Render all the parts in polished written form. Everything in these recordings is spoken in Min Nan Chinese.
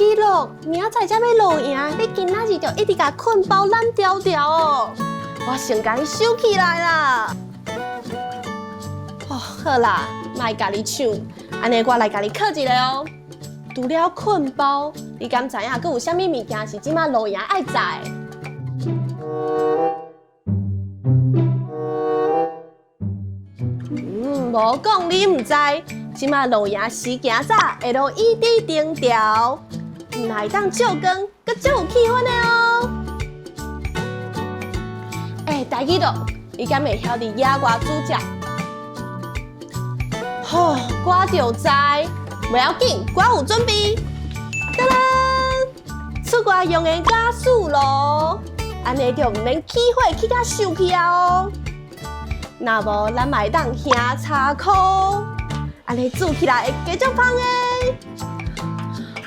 記錄，明仔載才欲露營，你今仔日就一直共睏包攬牢牢哦。我先共你收起來啦。哦，好啦，莫共你搶，按呢我來共你考一个哦。除了睏包，你敢知影閣有啥物物件是這馬露營愛載的？無講你毋知，這馬露營時行早，會落雨滴燈條，毋但會當照光，閣足有氣氛的哦。欸，大記錄，你敢會曉佇野外煮食？吼，我就知，袂要緊，我有準備。噔噔，出外用的瓦斯爐，按呢就毋免起火起甲燒去啊哦。若無，咱嘛會當燃柴箍，按呢煮起來會加足芳的。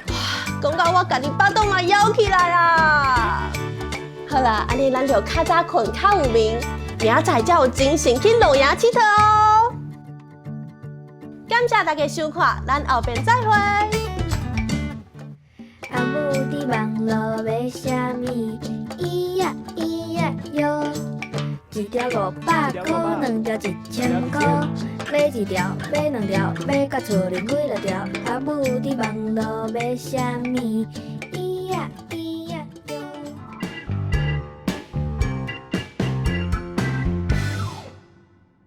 哇，講到我家己腹肚嘛枵起來啊！好啦，按呢咱就較早睏較有眠，明仔載才有精神去露營𨑨迌哦。感謝大家收看，咱後遍再會。阿母佇網路買啥物？咿呀咿呀喲，一條500箍，兩條1000箍，買一條，買兩條，買甲厝裡幾落條。阿母佇網路買啥物？咿呀咿。